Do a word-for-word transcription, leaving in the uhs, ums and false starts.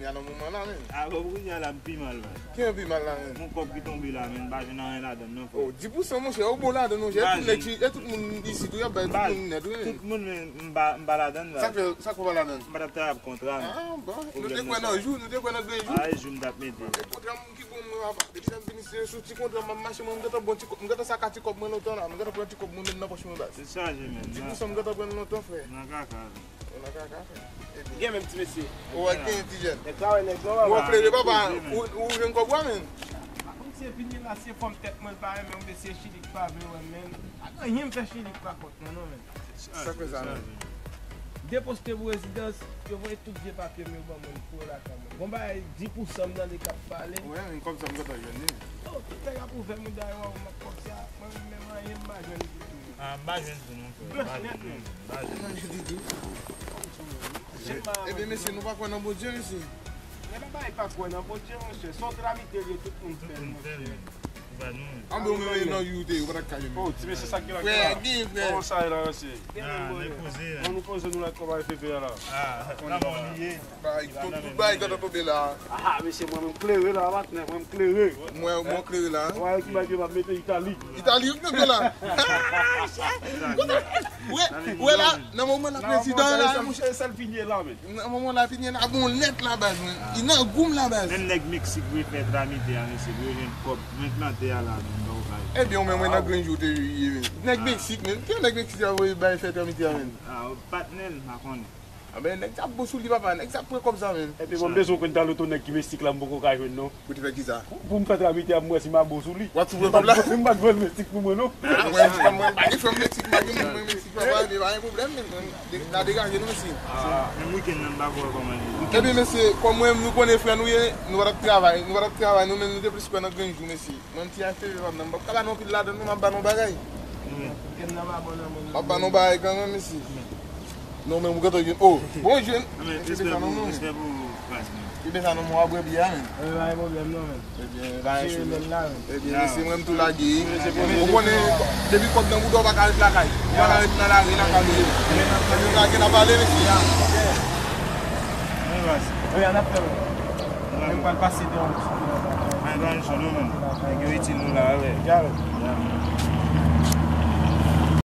Nan moman la, men. Avè w kounye a la, m pi mal, man. Ki an pi mal la, men? Yon kòb ki tonbe la, men, m pa jwenn anyen ladan l, non, frè. Oh, dis pousan, monchè, ou bon ladan l, monchè. E tout nèg ki, e tout moun isit, tou y ap bay tout moun nèt, wi. Tout moun, men, m pa, m pa ladan l, la. Sa k fè, sa k fè w pa ladan l? M pa t ap travay ap kontra, men. Ah, bon. Nou te kwè nan jou, nou te kwè nan grenn jou. Ah, e jou m t ap mete. E kontra m ki bon, mwen, papa. Depi lè m vini, se sou ti kontra m ap mache, mwen, m gentan bon ti kòb, m gentan saka ti kòb mwen lontan, la. M gentan pran ti kòb mwen, met nan pòch mwen, baz. Se chaje, men. Dis pousan m gentan pran l lontan, frè. Nan kaka. Ou nan kaka, frè. Gen menm ti mesye. Ou wè gen ti jèn. Nèg la wè nèg la. Ou klere, papa. Ou, ou jwenn kòb ou a, men. Pa konn si e vini la, se fòm tèt mwen l pa renmen, oubyen se chili k pa vle wè m, men. Pa gen anyen m fè chili k pa kont mwen, non, men. Sa k fè sa, men. Depoze pou rezidans, yo voye tout vye papye m yo ban mwen pou yo lakay mwen. Bon bagay, dis pousan m tande k ap pale. Wi, men kòb sa m gentan jwenn li. Oh, tout nèg ap ouvè mouda yo, wè w, kòb sa, mwen menm anyen m pa jwenn ditou. Ah, m pa jwenn tou non, frè. M pa jwenn, non. M pa jwenn. Ebyen, mesye, nou pa kwè nan Bondye, mesye? Men papa, e pa kwè nan Bondye, monchè. Se yon tramite li ye, tout moun fè l, monchè. Anben, ou menm, e nan you te ye, ou pa t ka jwenn. Oh, ti mesye, sa k gen la? Frè, gen, frè. Kòman sa ye la, mesye? Ah, nèg poze, hein. Bon, nou poze, nou la, kòman e fè fè la? Ah, nan mòn li ye. Bay, tout, tout bay gentan tonbe la. Ah, mesye, mwen menm klere la, patnè, mwen m klere. Mwen, mwen klere la. Wè, ki bay yo pa mete Itali. Itali, yo mete la. Wè, wè la, nan moman la, prezidan la, monchè. Sèl fini la, men. Nan moman la, fini la, bon nèt la, baz, men. Li nan goum la, baz. Menm nèg Meksik vle fè tramite a, mesye, pou yo jwenn kòb. Mwen plante a la, men, ba ou bay. Ebyen, ou menm, mwen nan grenn jou te ye, men. Nèg Meksik, men. Ki nèg Meksik a voye bay fè tramite a, men? Ah, patnè l, m pa konnen. Anben, nèg sa ap bon sou li, papa. Nèg sa ap pran kòb sa, menm. Epi mwen bezwen konn ta loto nèg ki mesik la, m poko ka jwenn, non. Pou te fè kisa? Pou, pou m fè tramite a, m wè si m a bon sou li. W ap sou pran kòb la? M pa t vòl mesik pou mwen, non. Ah, mwen, mwen, mwen pa gen fanm mesik, m pa gen moun mwen mesik, papa, epi pa gen pwoblèm, men mwen, de-, n a degaje nou, mesye. Ah. Men wikenn nan, m pa kwè kòman li ye. Epi, mesye, kòm mwen, nou konnen frè nou ye, nou pa t ap travay, nou pa t ap travay, nou menm, nou te plis kwè nan grenn jou, mesye. Mwen, ti H P V pa m nan, m p ap ka ba nou anpil ladan l, non, m ap ba nou bagay. M ap ba nou bagay kanmenm, mesye. Non, men ou gentan jwenn. Oh, bon jwenn. Ebyen sa non, non. Ebyen sa non, mwen ap bwè byè a, men. Ebyen, pa gen pwoblèm, non, men. Ebyen, pa gen pwoblèm. Ebyen, mesye, mwen, m tou lage. Ou konnen, depi kòb nan bouda, ou pa ka ret lakay. Ou pa ka ret nan lari, nan kado. Ebyen, lage, n ap pale, mesye. Ebyen, n ap fè, men. Mwen, m pral pase deyò yon ti kou la. Mwen, pa gen sou nou, men. Nèg yo itil nou la, wè.